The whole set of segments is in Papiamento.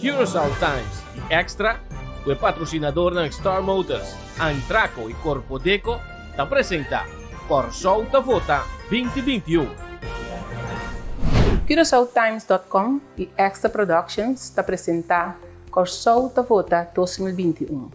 Curaçao Times i Extra, ku e patrosinadornan Star Motors, Antraco i Korpodeco ta presentá Kòrsou ta Vota 2021. CuraçaoTimes.com i Extra Productions ta presentá Kòrsou ta Vota 2021,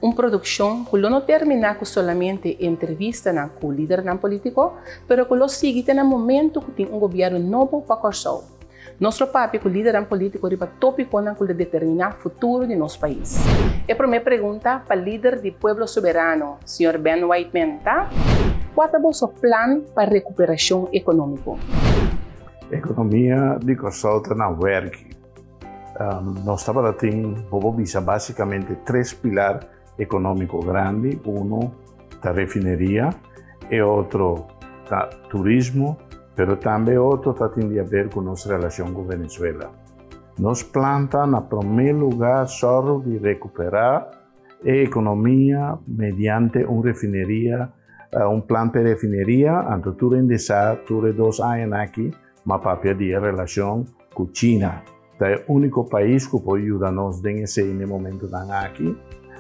un produkshon ku lo no terminá ku solamente entrevistanan ku lidernan polítiko, pero ku lo sigui te na momentu ku tin un gobièrnu nobo pa Kòrsou. Nos lo papia ku lidernan polítiko riba tópikonan ku lo determiná futuro di nos pais. E promé pregunta pa lider di Pueblo Soberano, señor Ben Whiteman, ta, Kua ta boso plan pa rekuperashon ekonómiko? Ekonomia di Kòrsou ta na wèrki. Nos tabata tin, bo por bisa, básikamente tres pilar ekonómiko grandi. Unu ta refineria, e otro ta turismo, pero tambe e otro ta tin di haber ku nos relashon ku Venezuela. Nos plan ta na promé lugá sòru di rekuperá e ekonomia mediante un refineria, un plan pa e refineria, anto tur hende sa tur e dos añanan aki m'a papia di e relashon ku China. Ta e úniko pais ku por yuda nos den esei n'e momentunan aki.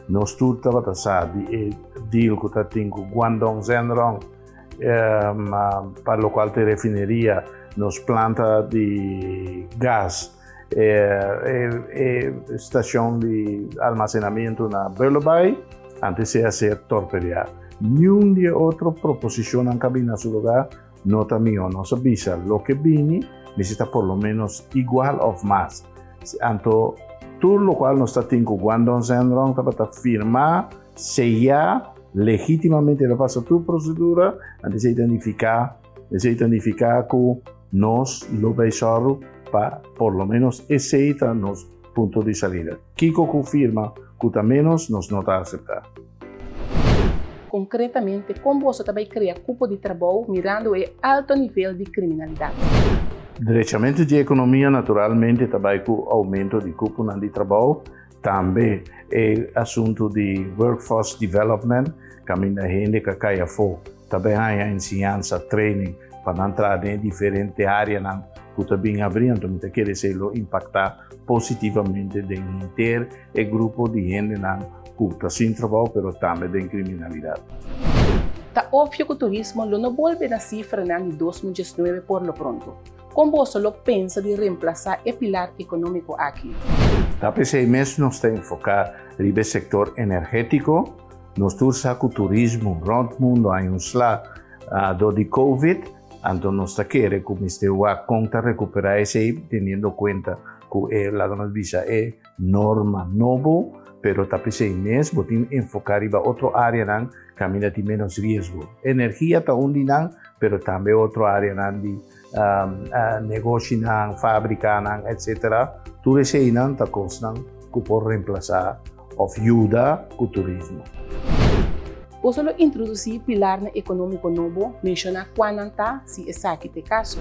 Nos tur tabata sa di e deal ku ta tin ku Guangdong Zhenrong pa lokual ta e refineria, nos planta di gas, e stashon di almasenamentu na Bullenbaai, antes esei a ser torpedeá. Niun di e otro proposishonnan ka bini na su lugá. No ta mihó nos a bisa loke bini mester ta por lo menos igual of mas. Anto tur lokual nos ta tin ku Guangdong Zhenrong tabata firmá, seyá, legítimamente el a pasa tur prosedura, anto esei ta nifiká, esei ta nifiká ku nos lo bai sòru pa por lo menos esei ta nos punto di salida. Kiko ku firma ku ta ménos nos no ta aseptá. Konkretamente, kon boso ta bai krea kupo di trabou mirando e alto nivel di kriminalidat? Drechamentu di ekonomia naturalmente ta bai ku oumento di kuponan di trabou. Tambe e asuntu di workforce development, kaminda hende ka kai afó ta bai haña enseñansa, training, pa nan traha den e diferente áreanan ku ta bin abrí. Anto mi ta kere esei lo impaktá positivamente den henter e grupo di hendenan ku ta sin trabou pero tambe den kriminalidat. Ta opvio ku turismo lo no bolbe na sifranan di 2019 por lo pronto. Kon boso lo pensa di remplasá e pilar ekonómiko aki? Ta p'esei mes nos ta enfoká riba e sektor energétiko. Nos tur sa ku turismo rònt mundu a un sla dor di covid, anto nos ta kere ku mester wak kon ta rekuperá esei teniendo kuenta ku e, laga nos bisa, e norma nobo, pero ta p'esei mes bo tin enfoká riba otro áreanan kaminda tin ménos riesgo. Energia ta un di nan, pero tambe otro áreanan di negoshinan, fábrikanan, etcétera. Tur eseinan ta kosnan ku por remplasá òf yuda ku turismo. Boso lo introdusí pilarnan ekonómiko nobo, menshoná kuanan ta, si esaki ta e kaso.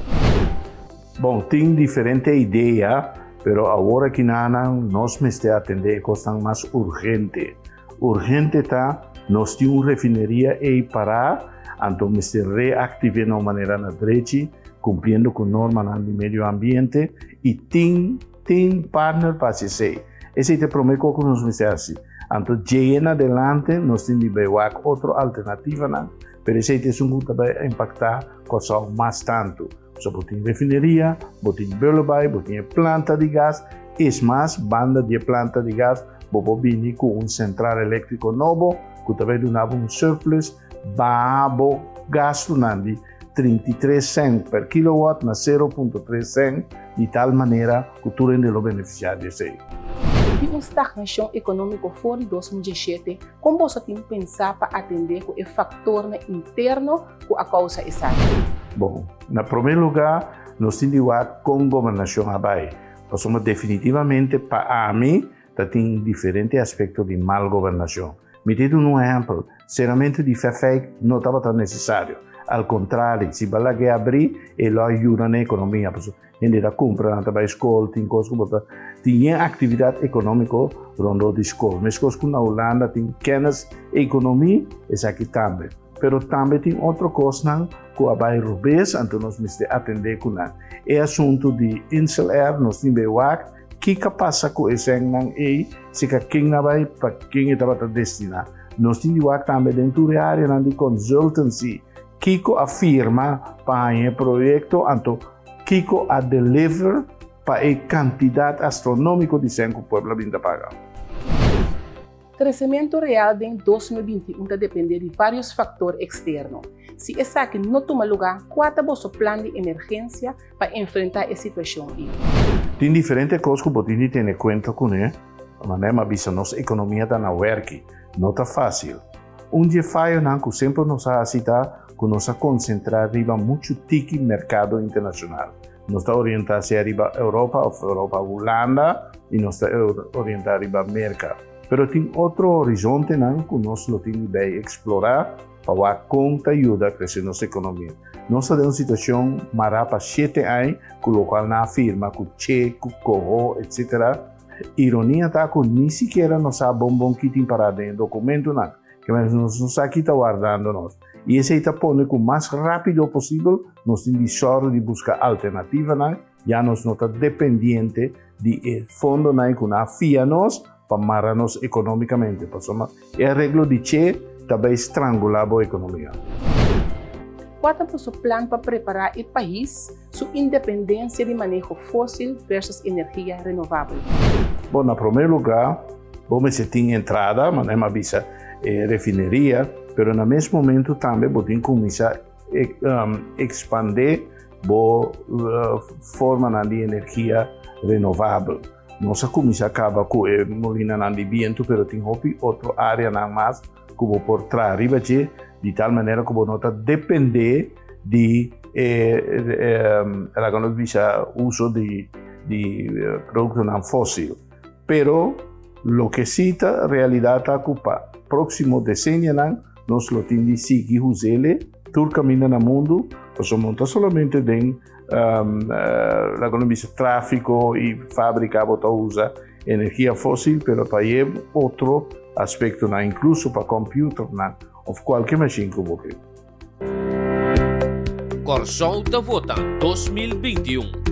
Bon, tin diferente idea, pero awor aki nanan nos mester atendé e kosnan mas urgente. Urgente ta nos tin un refineria ei pará, anto mester reaktiv'é na un manera na drechi, kumpliendo ku normanan di medio ambiente i tin tin partner pa hasi esei. Esei ta e promé kos ku nos mester hasi. Anto djei en adelante nos tin di bai wak otro alternativanan, pero esei ta esun ku ta bai impaktá Kòrsou mas tantu. So bo tin refineria, bo tin Bullenbaai, bo tin e planta di gas, es mas, banda di e planta di gas bo por bini ku un sentral eléktriko nobo ku ta bai duna bo un surplus, baha bo gastunan di 33 sènt per kilowatt na 0.3 sènt, di tal manera ku tur hende lo benefisiá di esei. Tin un stagnashon ekonómiko for di 2017, kon boso tin pensá pa atendé ku e faktornan interno ku a kousa esaki? Bon, na promé lugá nos tin di wak kon gobernashon a bai, pasobra definitivamente pa ami ta tin diferente aspekto di mal gobernashon. Mi ta duna un ehèmpel, seramentu di Fefijk no tabata nesesario, al kontrali, si bo a lag'é abrí e lo a yuda na ekonomia, pasobra hende ta kumpra, nan ta bai skol, tin kos ku bo ta tin yen aktividat ekonómiko rondó di skol. Meskos ku na Hulanda tin kennis ekonomie, esaki tambe. Pero tambe tin otro kosnan ku a bai robes, anto nos mester atendé ku nan. E asuntu di InselAir nos tin bai wak. Kiko a pasa ku e sènnan ei, si ka ken a bai, pa ken e tabata destiná. Nos tin di wak tambe den tur e áreanan di consultancy, kiko a firma pa haña e proyekto, anto kiko a deliver pa e kantidat astronómiko di sèn ku pueblo a bin ta paga. Kresementu real den 2021 ta dependé di vários faktor eksterno. Si esaki no tuma lugá, kua ta boso plan di emergensia pa enfrentá e situashon ei? Tin diferente kos ku bo tin di tene kuenta kuné, manera mi a bisa nos ekonomia ta na wèrki, no ta fásil. Un di e fayonan ku semper nos a hasi ta ku nos a konsentrá riba muchu tiki merkado internashonal. Nos ta orientá sea riba Europa òf Europa Hulanda i nos ta orientá riba Merka. Pero tin otro horizontenan ku nos lo tin di bai eksplorá pa wak kon ta yuda krese nos ekonomia. Nos ta den un situashon mará pa shete aña ku lokual nan a firma ku Che, ku Koho, etc. Ironia ta ku ni sikiera nos sa bon bon ki tin pará den e dokumentonan. Ke mester nos no sa ki ta wardando nos. I esei ta pone ku mas rápido posibel nos tin di sòru di buska alternativanan, ya nos no ta dependiente di e fondonan ku nan a fia nos pa mara nos ekonómikamente, pasobra e areglo di Che ta bai strangulá bo ekonomia. Kua ta boso plan pa prepará e pais su independensia di maneho fósil versus energia renovabel? Bon, na promé lugá bo mester tin entrada, manera mi a bisa e refineria, pero na mes momento tambe bo tin kuminsá ekspandé bo formanan di energia renovabel. Nos a kuminsá kaba ku e molinanan di bientu, pero tin hopi otro áreanan mas ku bo por traha riba dje, di tal manera ku bo no ta dependé di e laga nos bisa uso di produktonan fósil. Pero loke sí ta realidat ta ku pa próksimo desenianan nos lo tin di sigui us'é tur kaminda na mundu, pasobra no ta solamente den laga nos bisa tráfiko i fábrika bo ta usa energia fósil, pero ta e otro aspektonan, inkluso pa kòmpiuternan òf kualke mashin ku bo ke. Kòrsou ta vota 2021.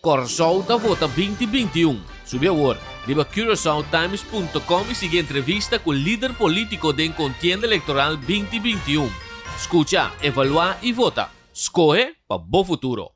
Kòrsou ta vota 2021. Subi awor riba curaçaotimes.com i sigui entrevista ku lider polítiko den kontienda elektoral 2021. Skucha, evaluá i vota. Skohe pa bo futuro.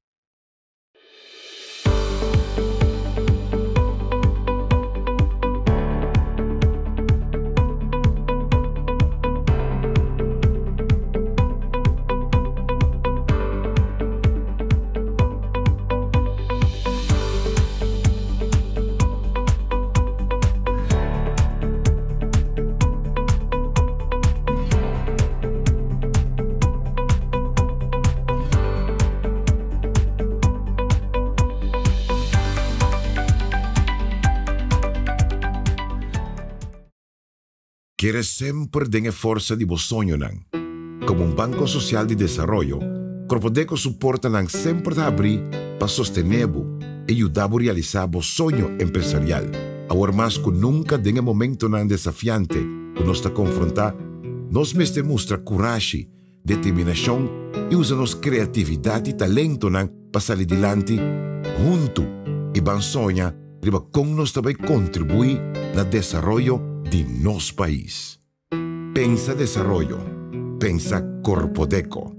Kere semper den e forsa di bo soñonan. Komo un banko sosial di desaroyo, Korpodeko su portanan semper ta habrí pa sostené bo i yuda bo realisá bo soño empresarial. Awor mas ku nunka den e momentonan desafiante ku nos ta konfrontá, nos mester mustra kurashi, determinashon i usa nos kreatividat i talentonan pa sali dilanti huntu i ban soña riba kon nos ta bai kontribuí na desaroyo di nos pais. Pensa desaroyo, pensa Korpodeko.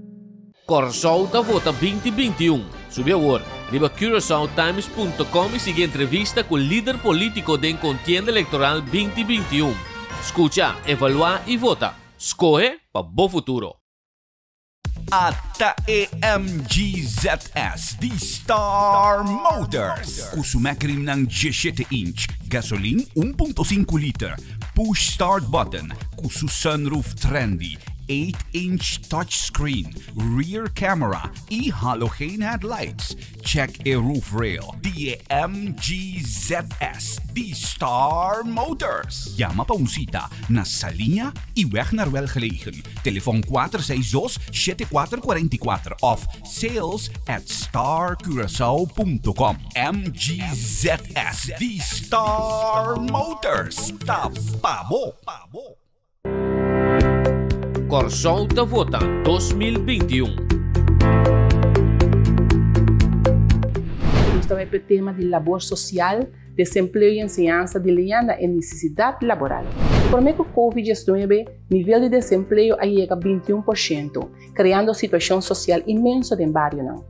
Kòrsou ta vota 2021. Subi awor riba curaçaotimes.com i sigui entrevista ku lider polítiko den kontienda elektoral 2021. Skucha, evaluá i vota. Skohe pa bo futuro. Ata e MGZS di Star Motors. Ku su mekrimnan 17 inch, gasolin 1.5 liter, push start button, ku su sunroof trendy, 8 inch touchscreen, rear camera i halogeen headlights. Check e roof rail di e MGZS di Star Motors. Yama pa un sita na Saliña i Weg naar Welgelegen. Telefon 462 7444 of sales at starcuracao.com. MGZS di Star Motors ta pa bo. Kòrsou ta vota 2021. Nos ta bai pa e tema di labor sosial, desempleo i enseñansa di liña na e nesesidat laboral. Promé ku Covid 19, nivel di desempleo a yega 21%, kreando situashon sosial inmenso den barionan.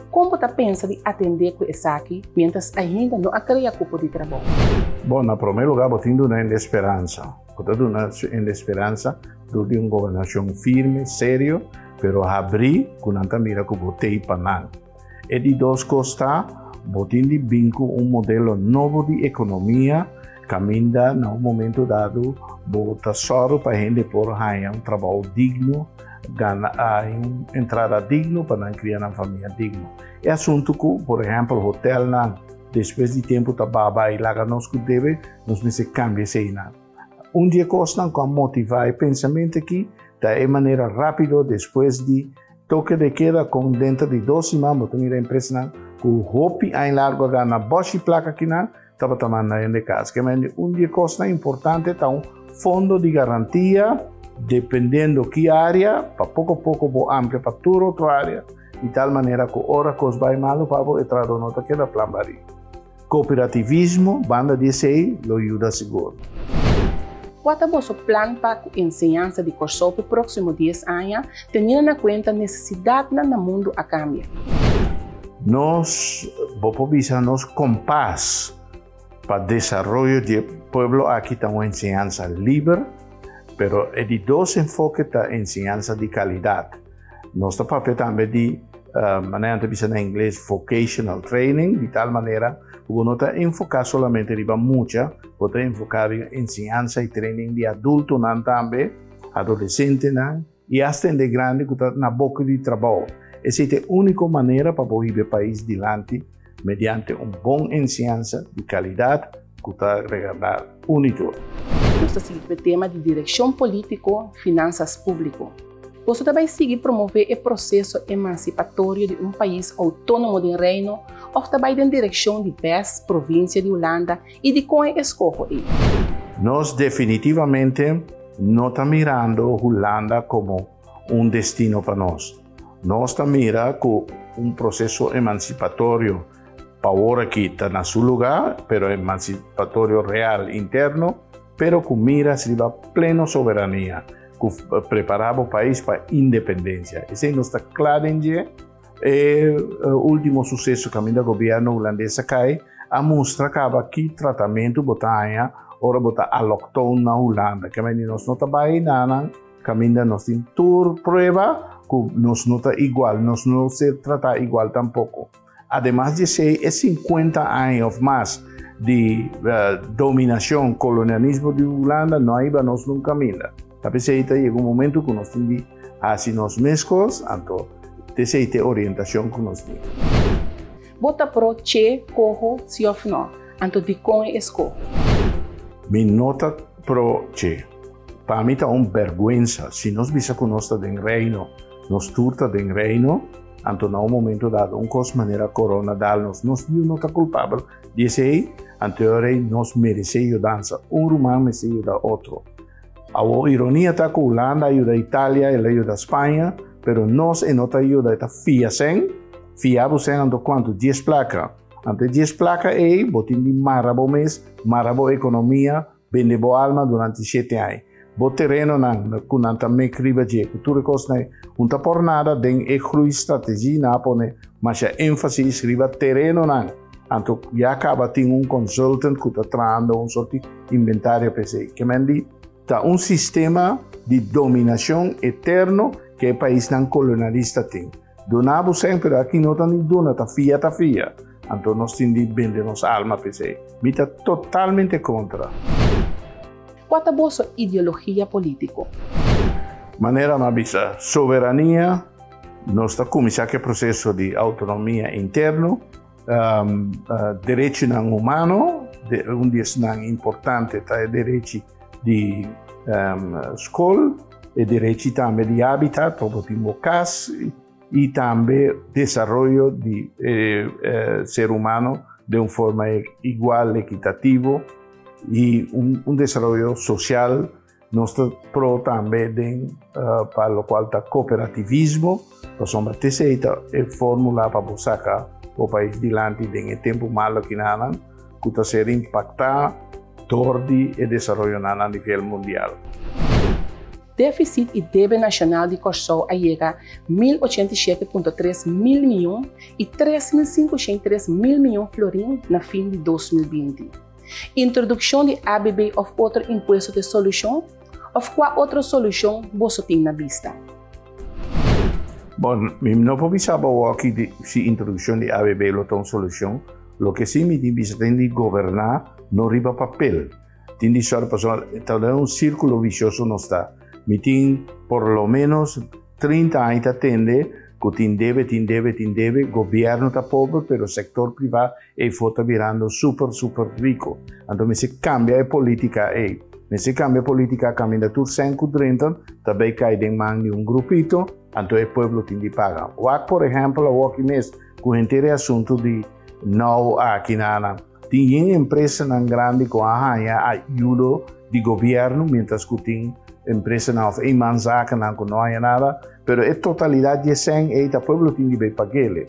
Kon bo ta pensa di atendé ku esaki miéntras ainda no a krea kupo di trabou? Bon, na promé lugá bo tin duna hende speransa. Bo ta duna hende speransa dor di un gobernashon firme, serio, pero habrí ku nan ta mira ku bo t'ei pa nan. E di dos kos ta, bo tin di bin ku un modelo nobo di ekonomia kaminda na un momento dado bo ta sòru pa hende por haña un trabou digno, gana un entrada digno pa nan kria nan famia digno. E asuntu ku, por ehèmpel, hotelnan despues di tempu ta baba i laga nos ku debe, nos mester kambia eseinan. Un di e kosnan ku a motivá e pensamentu aki ta e manera rápido despues di toke de keda kon denter di dos siman bo ta mira empresanan ku hopi aña largu a gana bòshi plaka kinan tabata manda hende kas. Ke mende un di e kosnan importante ta un fondo di garantia dependiendo ki área pa poko poko bo amplia pa tur otro área di tal manera ku ora kos bai malu pa bo e trahadó no ta keda plan barí. Kooperativismo banda di esei lo yuda sigur. Kua ta boso plan pa ku enseñansa di Kòrsou p'e próksimo dies aña, teniendo na kuenta nesesidatnan na mundu a kambia? Nos, bo por bisa nos kompas pa desaroyo di e pueblo aki ta un enseñansa liber, pero e di dos enfoke ta enseñansa di kalidat. Nos ta papia tambe di, manera nan ta bisa na ingles, vocational training, di tal manera ku bo no ta enfoká solamente riba mucha, bo ta enfoká riba enseñansa i training di adultonan tambe, adolesentenan i asta hende grandi ku ta na boka di trabou. Esei ta e úniko manera pa bo hiba e pais dilanti mediante un bon enseñansa di kalidat ku ta regardá un i tur. Nos ta sigui ku e tema di direkshon polítiko, finansas públiko. Boso ta bai sigui promové e proseso emansipatorio di un pais outónomo den Reino òf ta bai den direkshon di bes provinsia di Hulanda i dikon e eskoho ei? Nos definitivamente no ta mirando Hulanda komo un destino pa nos. Nos ta mira ku un proseso emansipatorio pa awor aki ta na su lugá, pero emansipatorio real interno, pero ku miras riba pleno soberania, ku prepará bo pais pa independensia. Esei nos ta kla den dje. E último suseso kaminda gobièrnu hulandes a kai a mustra kaba ki tratamentu bo ta haña ora bo ta aloktoon na Hulanda. Kemey nos no ta bai na nan Kaminda nos tin tur prueba ku nos no ta igual, nos no ser tratá igual tampoko. Ademas di esei, e 50 aña òf mas di dominashon, kolonialismo di Hulanda no a hiba nos nun kaminda. Ta p'esei ta yega un momentu ku nos tin di hasi nos mes kos, anto t'esei ta e orientashon ku nos tin. Bo ta pro che koho si òf no? Anto dikon e eskoho? Mi no ta pro che. Pa mi ta un bèrgwensa si nos bisa ku nos ta den Reino, nos tur ta den Reino, anto na un momento dado un kos manera korona dal nos, nos niun no ta kulpabel di esei, anto e ora ei nos meresé yudansa, un ruman mester yuda otro. Awor ironia ta ku Hulanda a yuda Italia, el a yuda Spaña, pero nos e no ta yuda, e ta fia sèn, fia bo sèn anto kuantu? Dies plaka. Anto e dies plaka ei bo tin di mara bo mes, mara bo ekonomia, Bende bo alma durante shete aña. Bo terenonan ku nan ta mek riba dje ku tur e kosnan ei un ta por nada den e groeistrategie nan a pone masha énfasis riba terenonan. Anto ya kaba tin un consultant ku ta trahando un sort di inventario pa esei. Ke men di ta un sistema di dominashon eterno. ku e paisnan kolonialista tin. Duna bo sèn, pero aki no ta ni duna, ta fia ta fia. Anto nos tin di bende nos alma p'esei. Mi ta totalmente kontra. Kua ta boso ideologia polítiko? Manera mi a bisa, soberania, nos ta kuminsá ku e proseso di outonomia interno, derechinan humano, un di esnan importante ta e derechi di skol, e derechi tambe di habitat, pa bo tin bo kas, i tambe desaroyo di e ser humano den un forma igual, ekitativo i un desaroyo sosial. Nos ta pro tambe den pa lokual ta kooperativismo, pasobra t'esei ta e fórmula pa bo saka bo pais dilanti den e tempu malo kinanan ku ta ser impaktá dor di e desaroyonan a nivel mundial. Défisit i debe nashonal di Kòrsou a yega 1087.3 mil mion i 3503 mil mion florin na fin di 2020. Introdukshon di ABB òf otro impuesto ta e solushon? Òf kua otro solushon boso tin na bista? Bon, mi no por bisa bo awor di si introdukshon di ABB lo ta un solushon. Loke si mi tin bisa tin di goberná no riba papel. Tin di sòru pasobra ta den un sírkulo visioso nos ta. Mi tin por lo ménos 30 aña ta tende ku tin debe, tin debe, tin debe. Gobièrnu ta pober pero sektor privá eyfo ta birando super super riko. Anto mester kambia e polítika ey. Mester kambia e polítika kaminda tur sèn ku drenta ta bay kai den man di un grupito, anto e pueblo tin di paga. Wak por ehèmpel awoki mes ku henter e asuntu di now aki na Tin yen empresanan grandi ku a haña ayudo di gobièrnu, miéntras ku tin empresanan òf eenmanszakennan ku no haña nada, pero e totalidat di e sèn ei ta pueblo tin di bai pag'ele.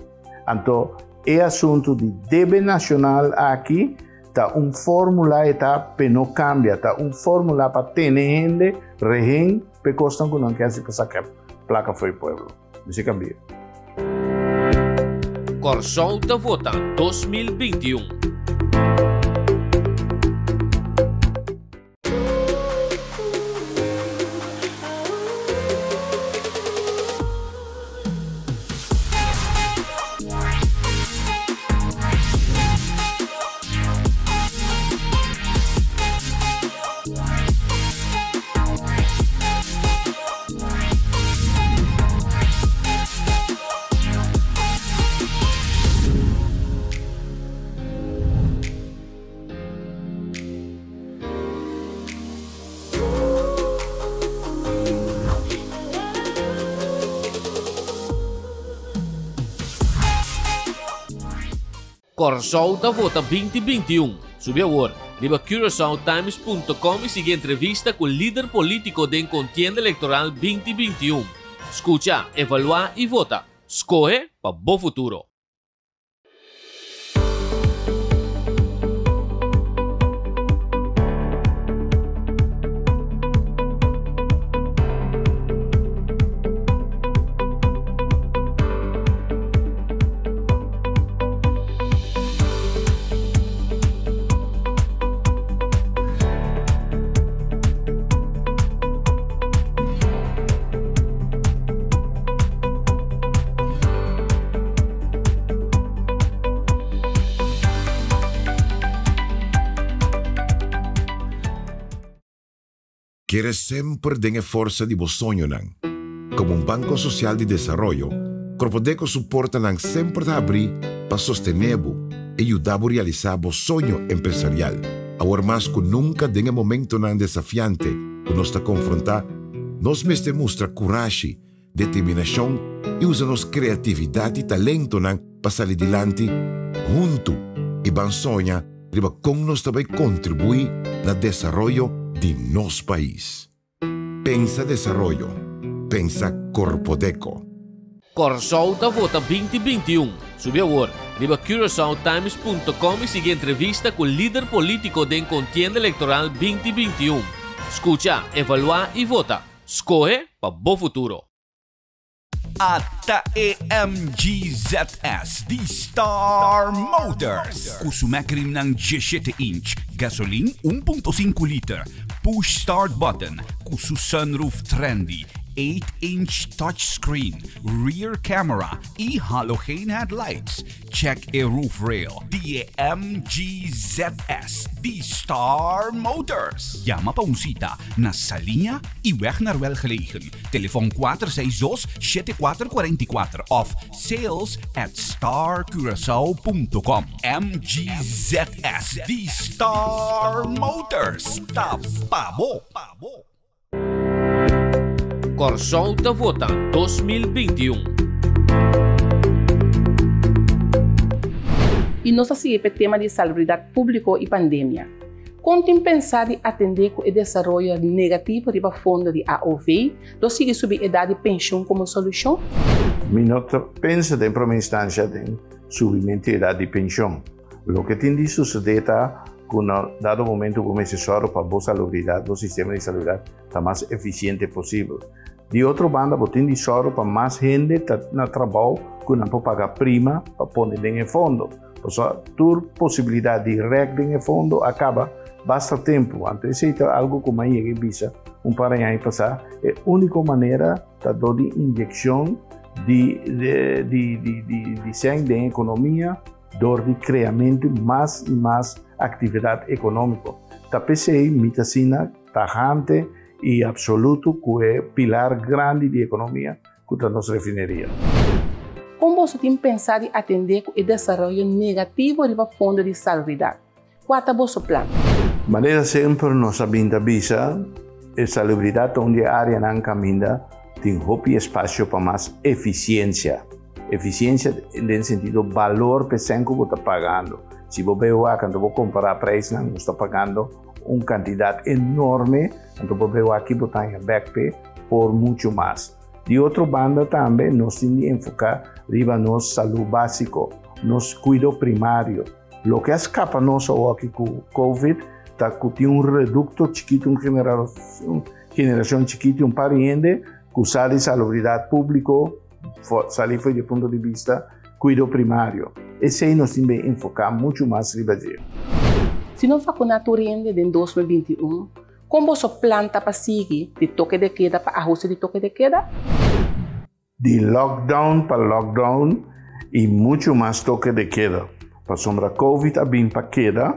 Anto e asuntu di debe nashonal aki ta un fórmula e ta p'e no kambia, ta un fórmula pa tene hende rehen p'e kosnan ku nan ke hasi pa saka plaka for e pueblo. Mester kambia. Kòrsou ta vota 2021. Kòrsou ta vota 2021. Subi awor riba CuraçaoTimes.com i sigui entrevista ku lider polítiko den kontienda elektoral 2021. Skucha, evaluá i vota. Skohe pa bo futuro. Kere semper den e forsa di bo soñonan. Komo un banko sosial di desaroyo, Korpodeko su portanan semper ta habrí pa sostené bo i yuda bo realisá bo soño empresarial. Awor mas ku nunka den e momentonan desafiante ku nos ta konfrontá, nos mester mustra kurashi, determinashon i usa nos kreatividat i talentonan pa sali dilanti huntu i ban soña riba kon nos ta bai kontribuí na desaroyo di nos pais. Pensa desaroyo, pensa Korpodeko. Kòrsou ta vota 2021. Subi awor riba CuraçaoTimes.com i sigui entrevista ku lider polítiko den kontienda elektoral 2021. Skucha, evaluá i vota. Skohe pa bo futuro. Ata e MG ZS di Star Motors ku su mekrimnan 17 inch, gasolin 1.5 liter, push start button, ku su sunroof trendy. 8-inch touchscreen, rear camera y halogene headlights. Check e roof rail di e MG ZS di Star Motors. Yama pa un cita na Saliña y Weg naar Welgelegen. Telefon 462 7444 of sales at starcuracao.com. MG ZS di Star Motors. Ta pa bo. Kòrsou ta vota 2021. I nos a sigui p'e tema di salubridat públiko i pandemia. Kon tin pensá di atendé ku e desaroyo negativo riba fondo di AOV lo sigui subi edat di penshun komo solushon? Mi no ta pensa den promé instansha den subimentu di edat di penshon. Loke tin di susedé ta ku na dado momento bo mester sòru pa bo salubridat, bo sistema di salubridat ta mas efisiente posibel. Di otro banda bo tin di sòru pa mas hende ta na trabou ku nan por paga prima pa pone den e fondo. Pasobra tur posibilidat di rèk den e fondo a kaba basta tempu. Anto esei ta algu ku mi a yega e bisa un par aña pasá, e úniko manera ta dor di inyekshon di di sèn den ekonomia dor di kreamentu mas i mas aktividat ekonómiko. Ta p'esei mi ta asina tajante i absoluto ku e pilar grandi di ekonomia ku ta nos refineria. Kon boso tin pensá di atendé ku e desaroyo negativo riba fondo di salubridat? Kua ta boso plan? Manera semper nos a bin ta bisa, e salubridat ta un di e áreanan kaminda tin hopi espasio pa mas efisiensia. Efisiensia den sentido balor p'e sèn ku bo ta pagando. Si bo bai wak anto bo kompará preisnan, nos ta pagando un kantidat enorme, anto bo bai wak ki bo ta haña bèk p'e por muchu mas. Di otro banda tambe nos tin di enfoká riba nos salú básiko, nos kuido primario. Loke a skapa nos awoki ku Covid ta ku tin un redukto chikitu, un generashon chikitu, un par di hende ku sa di salubridat públiko, sali for di punto di bista kuido primario. Esei nos tin be enfoká muchu mas riba dje. Si no vakuná tur hende den 2021, kon boso plan ta pa sigui di toke de keda pa ahuste di toke de keda? Di lockdown pa lockdown i muchu mas toke de keda. Pasobra Covid a bin pa keda,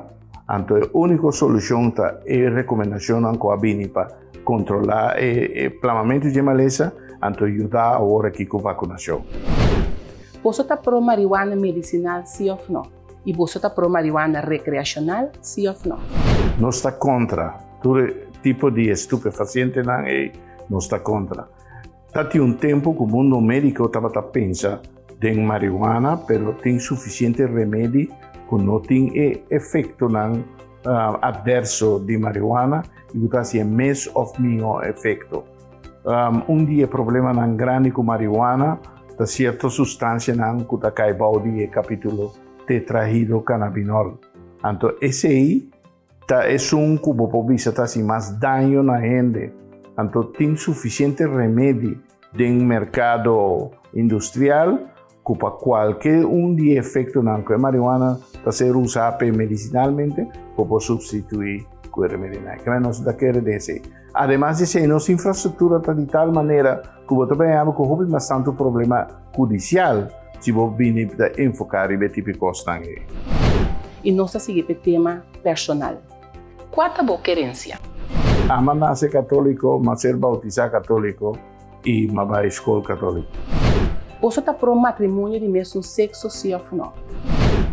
anto e úniko solushon ta e rekomendashonnan ku a bini pa kontrolá e plamamentu dje malesa, anto yuda awor aki ku vakunashon. Boso ta pro marihuana medisinal si òf no? I boso ta pro marihuana rekreashonal si òf no? Nos ta kontra. Tur e tipo di estupefacientenan ei nos ta kontra. Ta tin un tempu ku mundo médiko tabata pensa den marihuana, pero tin sufisiente remedi ku no tin e efektonan atverso di marihuana i ku ta hasi e mes òf mihó efekto. Un di e problemanan grandi ku marihuana ta sierto sustansianan ku ta kai bou di e kapítulo tetrahidrokanabinol. Anto esei Ta esun ku bo por bisa ta hasi mas daño na hende. Anto tin sufisiente remedi den merkado industrial ku pa kualke un di e efektonan ku e marihuana ta ser usá p'e medisinalmente, bo por supstituí ku e remedinan. Kende nos ta kere den esei. Ademas di esei, nos infrastruktura ta di tal manera ku bo ta baña bo ku hopi mas tantu problema hudisial si bo bini ta enfoká riba e tipo di kosnan ei. I nos ta sigui p'e tema personal. Kua ta bo kerensia? Ama nase katóliko, m'a ser bautisá katóliko i m'a bai skol katóliko. Boso ta pro matrimonio di mesun sekso sí òf nò?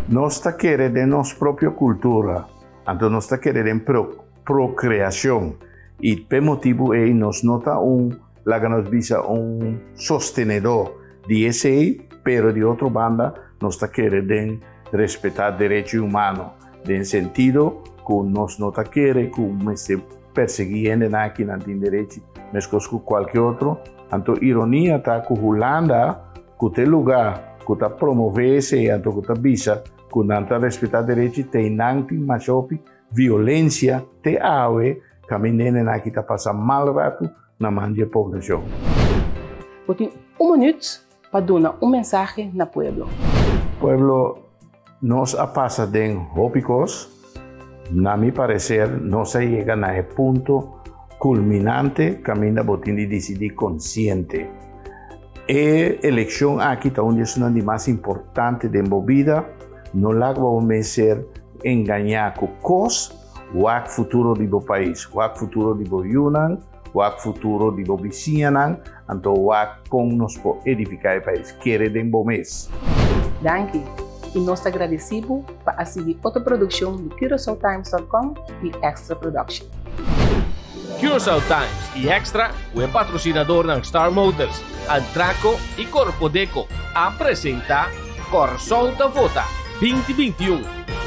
Nos ta kere den nos propio kultura, anto nos ta kere den prokreashon i p'e motibu ei nos no ta un, laga nos bisa, un sostenedó di esei, pero di otro banda nos ta kere den respetá derecho humano, den sentido ku nos no ta kere ku mester persiguí hendenan aki nan tin derechi meskos ku kualke otro. Anto ironia ta ku Hulanda ku ta e lugá ku ta promové esei anto ku ta bisa ku nan ta respetá derechi te nan tin masha hopi Violencia te awe caminda hende nan aki ta pasa mal ratu na man di e poblacion. Bo tin un minuut pa duna un mensahe na pueblo. Pueblo, nos a pasa den hopi cos, na mi parecer nos a yega na e punto. kulminante kaminda bo tin di disidí konsiente. E elekshon aki ta un di esunnan di mas importante den bo bida. No laga bo mes ser engañá ku kos. Wak futuro di bo pais, wak futuro di bo yunan, wak futuro di bo bisiñanan, anto wak kon nos por edifiká e pais. Kere den bo mes. Danki i nos ta gradisí bo pa a sigui otro produkshon di CuraçaoTimes.com i Extra Production. Curaçao Times i Extra ku e patrosinadornan Star Motors, Antraco i Korpodeco a presentá Kòrsou ta Vota 2021.